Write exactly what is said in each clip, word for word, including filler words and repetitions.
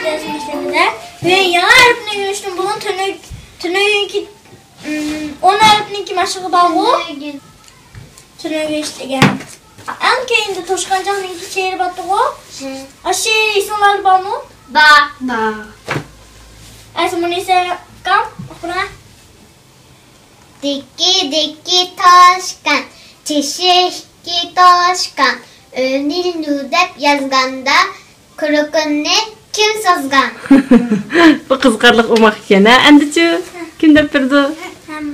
بۈگۈن يېڭى ھەرپنى ئۆگىنىشتىن بۇرۇن تۈنۈگ-، تۈنۈگۈنكى، ئىم، ئون ھەرپنىڭكى مەشىقى بارغۇ؟ تۈنۈگۈن ئىشلىگەن. ئەڭ كەينىدە توشقانچاقنىڭكى شېئىرى بارتىغۇ؟ ھە. ئاشۇ شېئىر ئېسىڭلاردا بارمۇ؟ بار. بار. ئەسلى مۇنىسە ئاكام ئوقۇڭا. دىككى دىككى توشقان، چىشى ئىككى توشقان، ئۆينى نۇ دەپ يازغاندا، قۇلىقىنى كىم سوزغان؟ بۇ قىزىقارلىق ئوماق ئىكەن، ھە؟ ئەمدىچۇ؟ كىم دەپ بېرىدۇ؟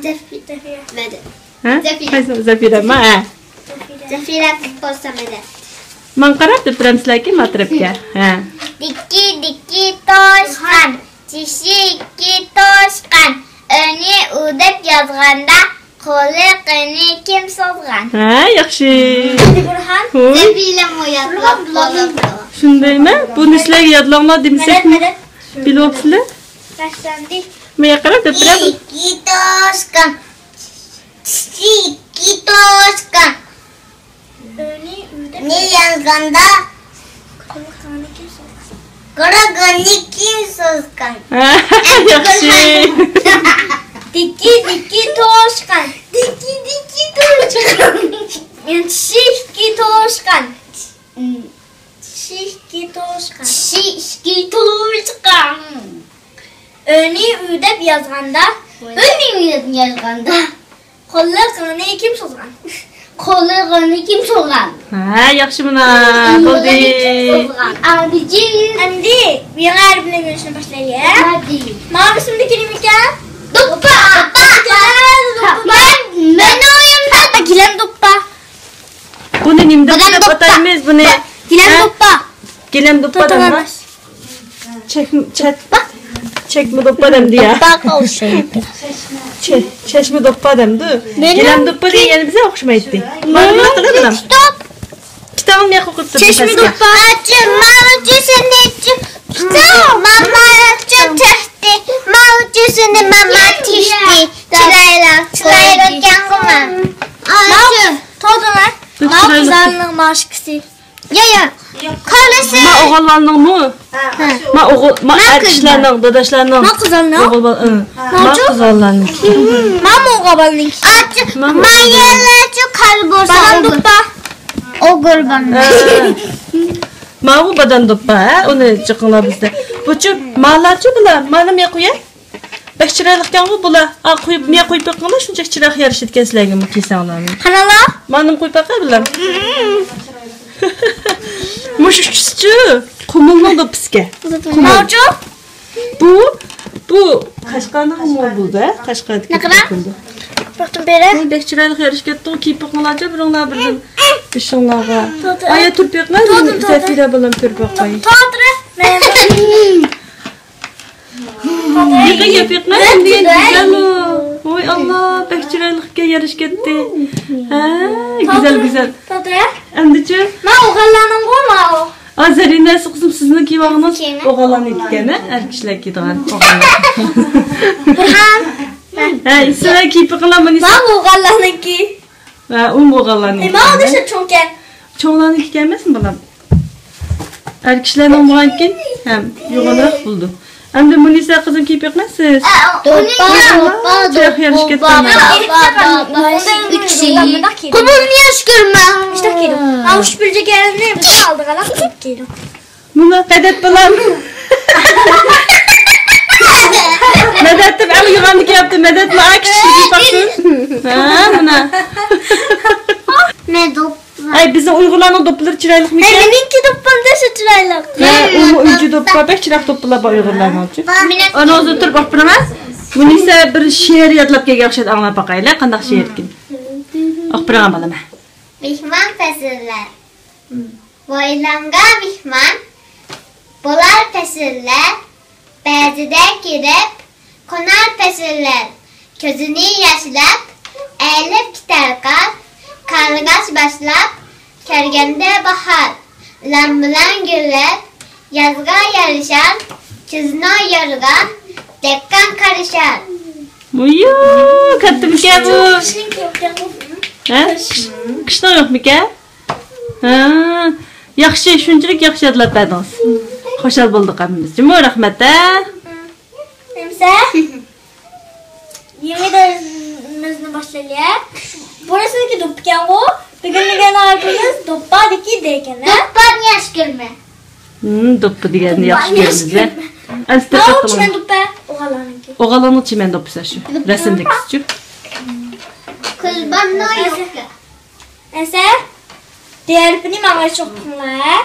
زەفىرە. مەدەت. ھە؟ زەفىرە. قايسى؟ زەفىرەمۇ؟ ھە. زەفىرە بولسا مەدەت. ماڭا قاراپ دەپ بېرەمسىلەركى، ما تەرەپكە؟ ھە. دىككى دىككى توشقان، چىشى ئىككى توشقان، ئۆينى ئۇ دەپ يازغاندا، قۇلىقىنى كىم سوزغان؟ ھە، ياخشى. ئەمدى بۇرھان. ھوي. زەفىرەمۇ يادلاپ بولۇپتۇ. شۇندايمۇ؟ بۇنى سىلەرگە يادلاڭلار دېمىسەك، مەدەت، مەدەت. بىلىۋاپسىلەر. باشلاندى. ماڭا قاراپ دەپ بېرەم. ئىككى توشقان. ئىككى توشقان. ئۆينى يانغاندا، قۇلىقىنى كىم سوزغان؟ قۇلىقىنى كىم سوزغان؟ ياخشى. دىككى دىككى توشقان. دىككى دىككى توشقان. چىشى ئىككى توشقان. چىشى ئىككى توشقان. چىشى ئىككى توشقان. ئۆينى ئۆي دەپ يازغاندا. ئۆينى ئۆي دەپ يازغاندا. قۇلىقىنى كىم سوزغان؟ قۇلىقىنى كىم سوزغان؟ ھە، ياخشى مانا. بولدى. ئەمدى يېڭى ھەرپنى ئۆگىنىشنى باشلايلى. ھە؟ ماۋۇ ئىسىمدىكى نېمىكەن؟ دوپپا. دوپپا. مەن، مەن ئويۇمدا گىلەم دوپپا. بۇنى نېمە دەپ ئاتايمىز بۇنى؟ گىلەم دوپپا. گىلەم دوپپا دەمدۇ؟ چەك-، چەت-، چەكمە دوپپا دەمدۇ يا؟ دوپپاغا ئوخشايدۇ. چە-، چەشمە دوپپا دەمدۇ؟ گىلەم دوپپا دېگەن يەنە بىزگە ئوخشىمايتتى. مانا بۇنى قىلىڭ. كىتابىڭنى ياققا قويۇپ تۇر. چەشمە دوپپا. ئاچچىق، ماۋۇ چۈشۈنۈشچە. كىتاب. ماما ئاچچىق تىكتى. ماۋۇ چۈشۈنى ماما تىكتى. چىرايلىق، چىرايلىق ئىكەنغۇ ماما. ئاچچىق. تولدۇرۇڭلار. ماۋۇ قىزلارنىڭ ماشكىسى. يا، يا. كالىسى. ما ئوغۇللارنىڭمۇ؟ ھە. ما ئوغۇل، ما ئەر كىشىلەرنىڭ، داداشلارنىڭ. ما قىزلارنىڭ. ئوغۇل بال-، ئىڭ. ما قىزلارنىڭ. ما ئوغۇل بالىنىڭ. ئاچچىق. ما يەرلەرچۇ قارا بولسا. بادام دوپپا. ئوغۇل بالىنىڭ. ھە. ماۋۇ بادام دوپپا، ھە؟ ئۇنى جىقىڭلار بىزدە. بۇچۇ مالارچۇ بۇلار؟ مانا مەن قوياي. بەك چىرايلىقكەنغۇ بۇلار. ئا، قويۇپ، مېنى قويۇپ بېقىڭلار، شۇنچىلىك چىرايلىق يارىشىدىكەن سىلەرگىمۇ كىيسەڭلارمۇ. قانالا؟ ماندىن قويۇپ باقاي بۇلار. مۇشۇ ئۈچىسىچۇ؟ قۇمۇلنىڭ دوپپىسىكەن. قۇمۇل. ماۋۇچۇ؟ بۇ، بۇ قەشقەرنىڭ قۇمۇلى بولدى، ھە؟ قەشقەردىكى قۇمۇل. بۇ بەك چىرايلىق يارىشىپ كەتتىغۇ، كىيىپ بېقىڭلارچۇ بىرىڭلار بىردىن بېشىڭلارغا. ئايا تۇرۇپ بېقىڭلار، زەفىرە بالام تۇرۇپ باقاي. يېقىن كېلىپ يېقىن، ئەمدى گۈزەلمۇ؟ ۋاي ئاللا، بەك چىرايلىقكەن، يارىشىپ كەتتى. ھە، گۈزەل، گۈزەل. ئەمدىچۇ؟ ماۋۇ ئوغۇللارنىڭغۇ ماۋۇ. ئا، زەرىنە، قىزىم، سىزنىڭ كىيىۋالغىنىڭىز ئوغۇللارنىڭكىكەن، ھە؟ ئەر كىشىلەر كىيىدىغان ئوغۇللار. بۇرھان. ھە، سىلەر كىيىپ بېقىڭلار بۇنى. ماۋۇ ئوغۇللارنىڭكى. ھە، ئۇمۇ ئوغۇللارنىڭكى. ئە، ماۋۇ دېسە چوڭكەن. چوڭلارنىڭكى ئەمەسمۇ، بالام؟ ئەر كىشىلەرنىڭ بولغانكىن ھەم يوغانراق بولىدۇ. ئەمدى مۇنىسە قىزىم كىيىپ بېقىڭ سىز. دوپپا، دوپپا، چىرايلىق يارىشىپ كەتتى. دوپپا، دوپپا، دوپپا. ئۈچ شەي. قۇمۇلنى ياخشى كۆرمەڭ. مۇشۇنداق كىيىدۇ. ماۋۇ ئۈچ بىلجەكلەرنى بىز ئالدىغانلار قىلىپ كىيىدۇ. مۇنۇ مەدەت بالام. مەدەت دەپ ئەڭ يوغاننى كىيەپتۇ. مەدەت ما كىچىك كىيىپ باقسۇن. ھە، مانا. مەن دوپپا. ئەي، بىزنىڭ ئۇيغۇرلارنىڭ دوپپىلىرى چىرايلىقمىكەن؟ ھەي، مېنىڭكى دوپپام دېسە چىرايلىق. ھە، ئۇمۇ ئۈنچە دوپپا، بەك چىرايلىق دوپپىلار بار ئۇيغۇرلارنىڭچۇ. ئانىڭىزنى تۇرۇپ ئاپىرىڭىز. مۇنىسە بىر شېئىر يادلاپ كەلگەن ئوخشايدۇ، ئاڭلاپ باقايلى، قانداق شېئىركىن. ئاپىرىڭ بالام. مېھمان پەسىللەر. ۋايلانغا مېھمان بولار پەسىللەر، بەزىدە كېلىپ قونار پەسىللەر، كۆزىنى ياشلاپ، ئەيلەپ كېتەر قار، قارلىغاچ باشلاپ، كەلگەندە باھار، لام بىلەن گۈللەر، يازغا يارىشار، كۈزنىڭ يورۇقىغا دېھقان قارىشار. ۋۇييۇ، كاتتىمىكەن بۇ؟ ھە؟ قىشنىڭ يوقمىكەن؟ ھە، ياخشى، شۇنچىلىك ياخشى يادلاپ بەردىڭىز. خۇشال بولدۇق ھەممىمىز. جۇمۇ، رەھمەت، ھە؟ ئەمسە، يېڭى دەرسىمىزنى باشلايلى. بۇ رەسىمدىكى دوپپىكەنغۇ؟ بۈگۈن ئۆگەنگەن ھەرپىمىز دوپپادىكى دېگەن، ھە؟ دوپپانى ياخشى كۆرىمەن. ھىم، دوپپا دېگەننى ياخشى كۆرىمىز، ھە؟ ئەمسە دىققەت قىلىڭ. چىمەن دوپپا، ئوغانلارنىڭكى. ئوغانلارنىڭ چىمەن دوپپىسى شۇ. رەسىمدىكىسىچۇ؟ كۆز بارمۇ يوقكۇ؟ ئەسەر دەرپىنى ماڭا چوقۇڭلار.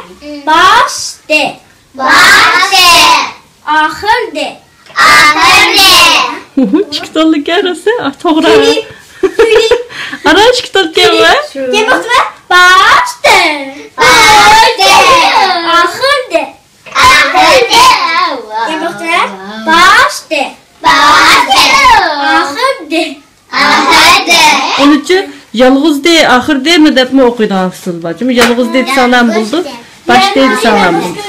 باش دە. باش دە. ئاخىر دە. ئاخىر دە. ئىككى تاللىكەن راسا. توغرا. ئارا ئىككى تاللىكەن ۋە. باش دە. باش دە. ئاخىر دە. ئاخىر دە. باش دە. باش دە. ئاخىر دە. ئاخىردى. ئۇنىچۇ يالغۇزدى، ئاخىردىمۇ دەپمۇ ئوقۇيدىغان ئۇسۇل بار. جۇمۇ يالغۇزدى دېسەڭلارمۇ بولىدۇ، باشتى دېسەڭلارمۇ بولىدۇ.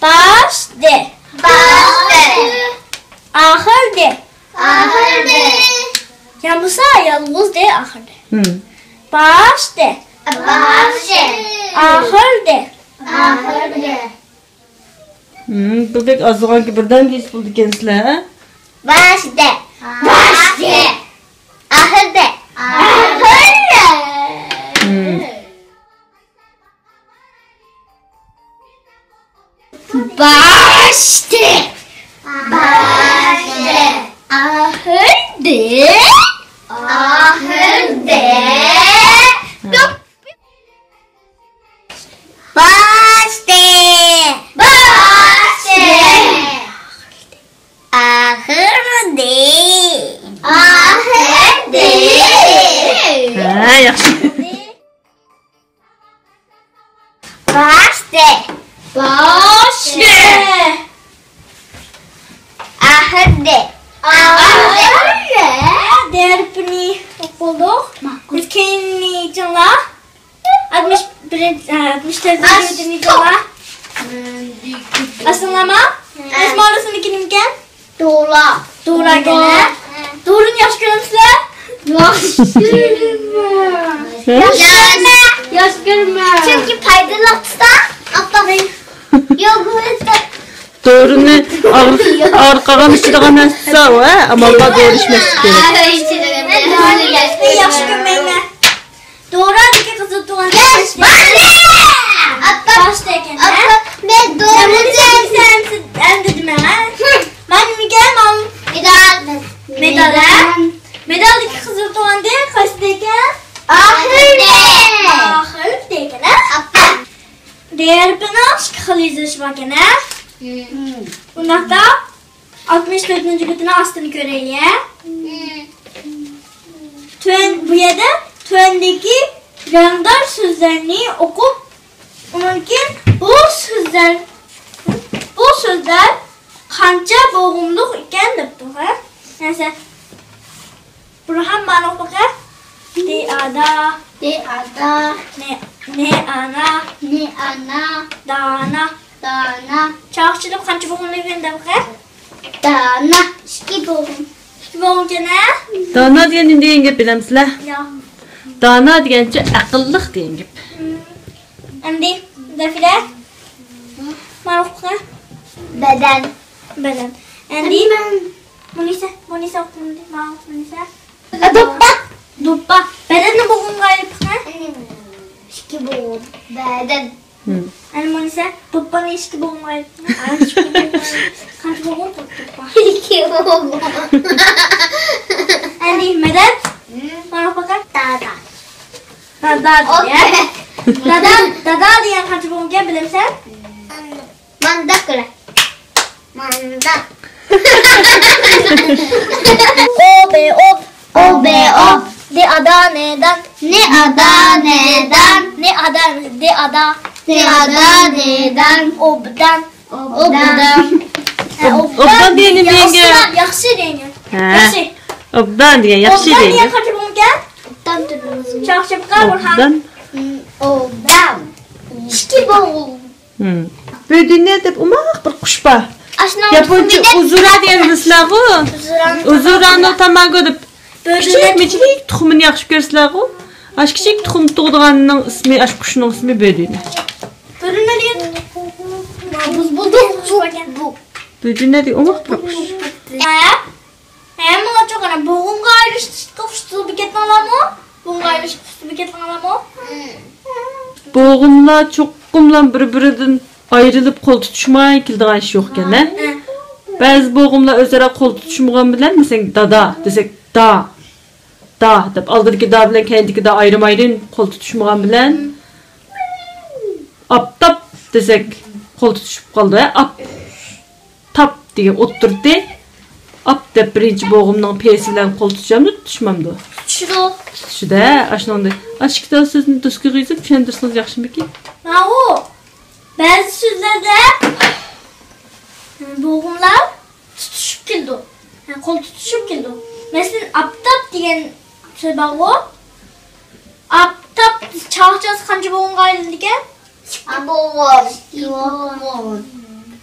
باشتى. باشتى. ئاخىردى. ئاخىردى. يا بولسا يالغۇزدى، ئاخىردى. ھىم. باشتى. باشتى. ئاخىردى. ئاخىردى. ھىم، بۇ بەك ئازغانكى، بىردەم دېيىش بولىدىكەنسىلەر، ھە؟ باشتى. باشتى. ئاخىردى. ئاخىردى. ھىم. باشتى. باشتى. ئاخىردى. ئاخىردى. باشتى. باشتى. ئاخىردى. ئاخىردى. ھە، ياخشى. باشتى. باشتى. ئاخىردى. ئاخىردى. دەرپىنى ئوقۇدۇق. بىز كېيىننى چىڭلا. ئاتمىش بىرىنچى، ئاتمىش تۆتىنچى بېتىنى چىڭلا. ئاسىڭلارما؟ ئەسمانىڭ ئىسمى نېمىكەن؟ دورا. دورا ئىكەن، ھە؟ دورىنى ياخشى كۆرەمسىلەر؟ ياخشى كۆرىمەن. ياخشى كۆرىمەن. ياخشى كۆرىمەن. چۈنكى پايدىلىق تۇتسا، ئاپا. يوگۇرت. دورىنى ئاغرىق، ئاغرىق قالغان ئىچىدىغان نەرسە تۇتسا، ھە؟ ئامال بار دورا ئىچمەسلىك كېرەك. ياخشى كۆرمەيمەن. دورادىكى قىزىل تۇغان باش، باش. باش دېگەن، ھە؟ مەن دورىنى دېسەم، سەن ئەمدى دېمە، ھە؟ مانا نېمىكەن، مانا مېدال. مېدال، ھە؟ مېدالدىكى قىزىل تۇغاندى قايسىدىكەن؟ ئاخىرى. ئاخىرى دېگەن، ھە؟ دەرپىنىڭ ئىككى خىل يېزىلىشى باركەن، ھە؟ ئۇنداقتا ئاتمىش تۆتىنچى بېتىنىڭ ئاستىنى كۆرەيلى. تۆۋەن، بۇ يەردە تۆۋەندىكى رەڭدار سۆزلەرنى ئوقۇپ، ئۇنىڭدىن كېيىن بۇ سۆزلەر، بۇ سۆزلەر قانچە بوغۇملۇق ئىكەن دەپتۇ، ھە؟ مەسىلەن، بۇرھان مانا ئوقۇغە. دىئادا. دىئادا. نى-، نىئانا. نىئانا. دانا. دانا. چاقچىلىق قانچە بوغۇملۇق ئىكەن دەپقە؟ دانا. ئىككى بوغۇم. ئىككى بوغۇمكەن، ھە؟ دانا دېگەن نېمە دېگەن گەپ بىلەمسىلەر؟ ياق. دانا دېگەنچە ئەقىللىق دېگەن گەپ. ئەمدى زەفىرە. مانا ئوقۇغە. بەدەن. بەدەن. ئەمدى مۇنىسە، مۇنىسە ئوقۇڭ، ماۋۇ مۇنىسە. دوپپا. دوپپا. بەدەننى بوغۇمغا ئايرىپ بېقىڭ. ئىككى بوغۇم. بەدەن. ھىم. ئەنە مۇنىسە، دوپپانى ئىككى بوغۇمغا ئايرىپ بېقىڭ. ئىككى بوغۇم. قانچە بوغۇم؟ دوپپا. ئىككى بوغۇم. ئەنە مەدەت. ھىم. مانا بېقىڭ. دادا. دادا دېگەن. دادا، دادا دېگەن قانچە بوغۇمكەن بىلەمسەن؟ مانداق كۆرە. مانداق. ئوبې ئوب. ئوبې ئوب. دېئادا نېدان. نېئادا نېدان. نېئادا، دېئادا. دېئادا نېدان. ئوبدان. ئوبدان. ئوبدان. ئوبدان دېگەن نېمە دېگەن گەپ؟ ياخشى، ياخشى دېگەن گەپ. ھە. ياخشى. ئوبدان دېگەن ياخشى دېگەن گەپ. ئوبدان دېگەن قانچە بوغۇمكەن؟ چاقچىققا بۇرھان. ئوبدان. ئوبدان. ئىككى بوغۇم. ھىم. بۆدۈنە دەپ ئوماق بىر قۇش بار. ياپونچە ئۇزۇرا دېگەن بىلىسىلەرغۇ؟ ئۇزۇرانو تاماگو دەپ. كىچىك مىچىك تۇخۇمىنى ياخشى كۆرىسىلەرغۇ؟ ئاشۇ كىچىك تۇخۇم تۇغىدىغاننىڭ ئىسمى، ئاشۇ قۇشنىڭ ئىسمى بۆدۈنە. بۆدۈنە دېگەن. بۇ، بۇ، بۇ. بۆدۈنە دېگەن ئوماق بىر قۇش. ھە؟ ھە، ماڭا چوقۇم بوغۇمغا ئايرىشىشقا ئۇستىلىپ كەتمەڭلارمۇ؟ بوغۇمغا ئايرىشىشقا ئۇستىلىپ كەتمەڭلارمۇ؟ بوغۇملار چوقۇملا بىر-بىرىدىن ئايرىلىپ قول تۇتۇشماي كېلىدىغان ئىش يوقكەن، ھە؟ ھە. بەزى بوغۇملار ئۆزئارا قول تۇتۇشمىغان بىلەن، مەسىلەن، دادا دېسەك، دا، دا دەپ، ئالدىدىكى دا بىلەن كەينىدىكى دا ئايرىم-ئايرىم قول تۇتۇشمىغان بىلەن، ئاپتاپ دېسەك، قول تۇتۇشۇپ قالىدۇ، ھە؟ ئاپ. تاپ دېگەن ئوتتۇرىدى. ئاپ دەپ بىرىنچى بوغۇمنىڭ پېسى بىلەن قول تۇتۇشامدۇ، تۇتۇشمامدۇ؟ تۇتۇشىدۇ. تۇتۇشىدۇ، ھە، ئاشۇنىڭدە. ئاشۇ ئىككى تال سۆزنى دوسكىغا يېزىپ چۈشەندۈرسىڭىز ياخشىمىكىن؟ ماۋۇ، بەزى سۆزلەردە بوغۇملار تۇتۇشۇپ كېلىدۇ. ھە، قول تۇتۇشۇپ كېلىدۇ. مەسىلەن، ئاپتاپ دېگەن سۆز بارغۇ. ئاپتاپ چاقچاقسا قانچە بوغۇمغا ئايرىلىدىكەن؟ ئىككى بوغۇم. ئىككى بوغۇم.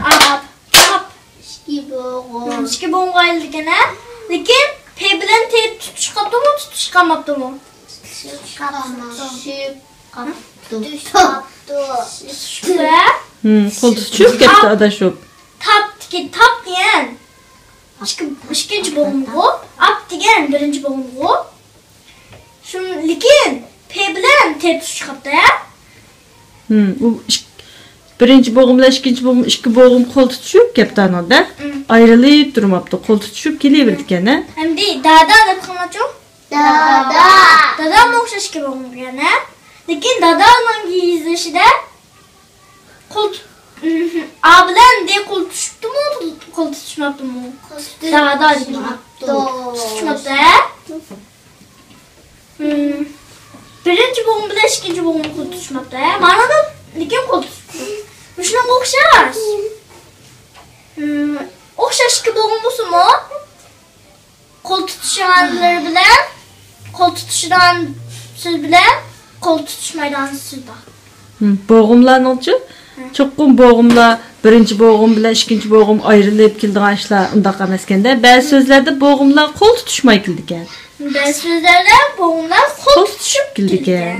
ئاپتاپ. ئىككى بوغۇم. ئىككى بوغۇمغا ئايرىلىدىكەن، ھە؟ لېكىن پې بىلەن تې تۇتۇشۇپ قاپتۇمۇ، تۇتۇشۇپ قالماپتۇمۇ؟ تۇتۇشۇپ قاپتۇ. تۇتۇشۇپ قاپتۇ. تۇتۇشۇپ قاپتۇ. ھىم، قول تۇتۇشۇپ كەتتى، ئاداشۇپ. تاپتىكى تاپ دېگەن ئىككى، ئىككىنچى بوغۇمغۇ، ئاپ دېگەن بىرىنچى بوغۇمغۇ. شۇ، لېكىن پې بىلەن تې تۇتۇشۇپ قاپتۇ، ھە؟ ھىم، ئۇ ئىك-، بىرىنچى بوغۇم بىلەن ئىككىنچى بوغۇم، ئىككى بوغۇم قول تۇتۇشۇپ كەپتۇ ئانىڭدا. ھىم. ئايرىلىپ تۇرماپتۇ، قول تۇتۇشۇپ كېلىۋېرىدىكەن، ھە؟ ئەمدى دادا دەپ قاراڭلارچۇ. دادا. دادامۇ ئوخشاش ئىككى بوغۇم دېگەن، ھە؟ لېكىن دادانىڭ يېزىلىشىدا قول تۇت-، ئا بىلەن دې قول تۇتۇشۇپتۇمۇ، قول تۇتۇشماپتۇمۇ؟ قول تۇتۇشماپتۇ. دادا دېگەن. تۇتۇشماپتۇ، ھە؟ ھىم. بىرىنچى بوغۇم بىلەن ئىككىنچى بوغۇم قول تۇتۇشماپتۇ، ھە؟ مانا، لېكىن قول تۇتۇپتۇ. مۇشۇنىڭغا ئوخشاش. ھىم، ئوخشاش ئىككى بوغۇم بولسىمۇ، قول تۇتۇشىدىغانلىرى بىلەن، قول تۇتۇشىدىغان سۆز بىلەن، قول تۇتۇشمايدىغان سۆز بار. ھىم، بوغۇملارنىڭچۇ؟ ھە. چوقۇم بوغۇملار بىرىنچى بوغۇم بىلەن ئىككىنچى بوغۇم ئايرىلىپ كېلىدىغان ئىشلار ئۇنداق ئەمەسكەن-دە. بەزى سۆزلەردە بوغۇملار قول تۇتۇشماي كېلىدىكەن. بەزى سۆزلەردە بوغۇملار قول تۇتۇشۇپ كېلىدىكەن.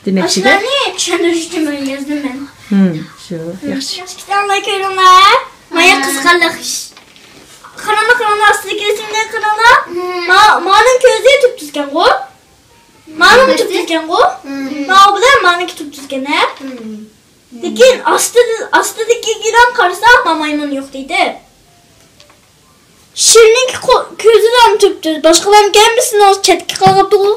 دېمەكچىدە. ئاشۇلارنى چۈشەندۈرۈش ئۈچۈن مەن يازدىم مەن. ھىم، شۇ، ياخشى. ياخشى، كىتابلار كۆرۈڭلار. مايا قىزىقارلىق ئىش. قاراڭلار، قاراڭلار، ئاستىدىكى رەسىمگە قاراڭلار. ھىم. ما-، مانىڭ كۆزى تۈپتۈزكەنغۇ؟ مانىڭ تۈپتۈزكەنغۇ؟ ھىم. ماۋۇ بىلەن مانىڭكى تۈپتۈزكەن، ھە؟ ھىم. لېكىن ئاستىدا، ئاستىدىكىگە قارىسا، ما مايمۇن يوق دەيدۇ. شىرنىڭكى قو-، كۆزىلا تۈپتۈز، باشقىلارنىڭكى ھەممىسىنىڭ چەتكە قالغاپتىغۇ.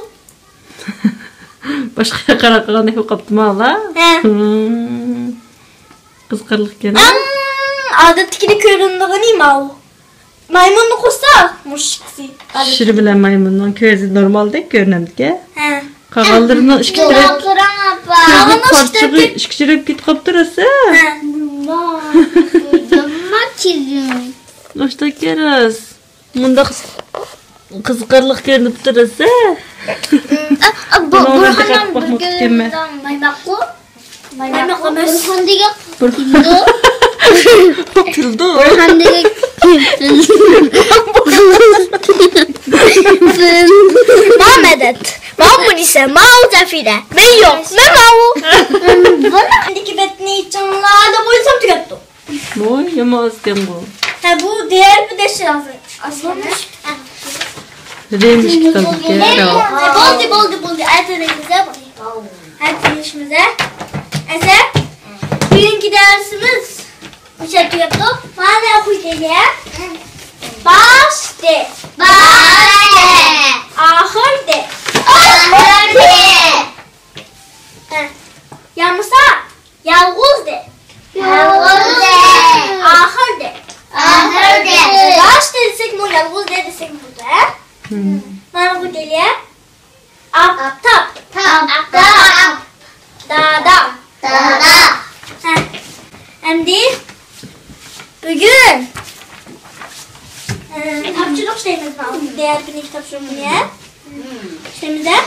باشقا ياققا قاراپ قالغاندەك بولۇپ قاپتىما ئۇلار؟ ھە. ھىم. قىزىقارلىق ئىكەن. ئەڭ ئادەتتىكىدە كۆرۈنىدىغىنى ماۋۇ. مايمۇننى قوشسا، مۇشۇ ئىككىسى ئادەتتىكى. شىر بىلەن مايمۇننىڭ كۆزى نورمالدەك كۆرۈنەمدىكەن. ھە. قالغانلىرىنىڭ ئىككى تەرەپ، قاراڭ ئاپا. كۆزى قارچىقى ئىككى تەرەپ كېتىپ قاپتۇ راسا. ھە. نېمە كېلىڭ؟ ئاشتاكى راست. مۇنداق قىزىقارلىق كۆرۈنۈپ تۇرىسە. ئا، ئا، بۇ، بۇرھاننىڭ بىر كۆزىنىڭ مايماققۇ. مايماق ئەمەس. بۇرھان دېگەن كېلىدۇ. كېلىدۇ. بۇرھان دېگەن ما مەدەت، ما مۇنىسە، ما زەفىرە. مەن يوق، مەن ماۋۇ. بۇنىڭدىكى بەتنى ئېچىڭلار دەپ ئويلىسام تۈگەپتۇ. ۋاي، يامان ئاز ئىكەنغۇ. ھە، بۇ دىيەر بىر دەشتە لازىم. ئاسمانمۇ. رېمىش كىتابىكەن. بولدى، بولدى، بولدى. ئەتە دەيمىز، ھە، بۇنى. ئەتە دەيمىز، ھە. ئەسە، بۈگۈنكى دەرسىمىز مۇشۇ يەردە تۈگەپتۇ. مانا ئوقۇيلى. باش دە. باش دە. ئاخىر دە. ئاخىر دە. ھە. يامىسا. يالغۇز دە. يالغۇز دە. ئاخىر دە. ئاخىر دە. باش دە دېسەكمۇ، يالغۇز دە دېسەكمۇ بولىدۇ، ھە؟ مم. مانا بۇ دېلى. ئاپتاپ. ئاپتاپ. دادا. دادا. ھە. ئەمدى بۈگۈن، ئە، تاپشۇرۇق ئىشلەيمىز، ماۋۇ دىيەر كۈنى تاپشۇرۇقنى، ھە؟ ئىشلەيمىز، ھە؟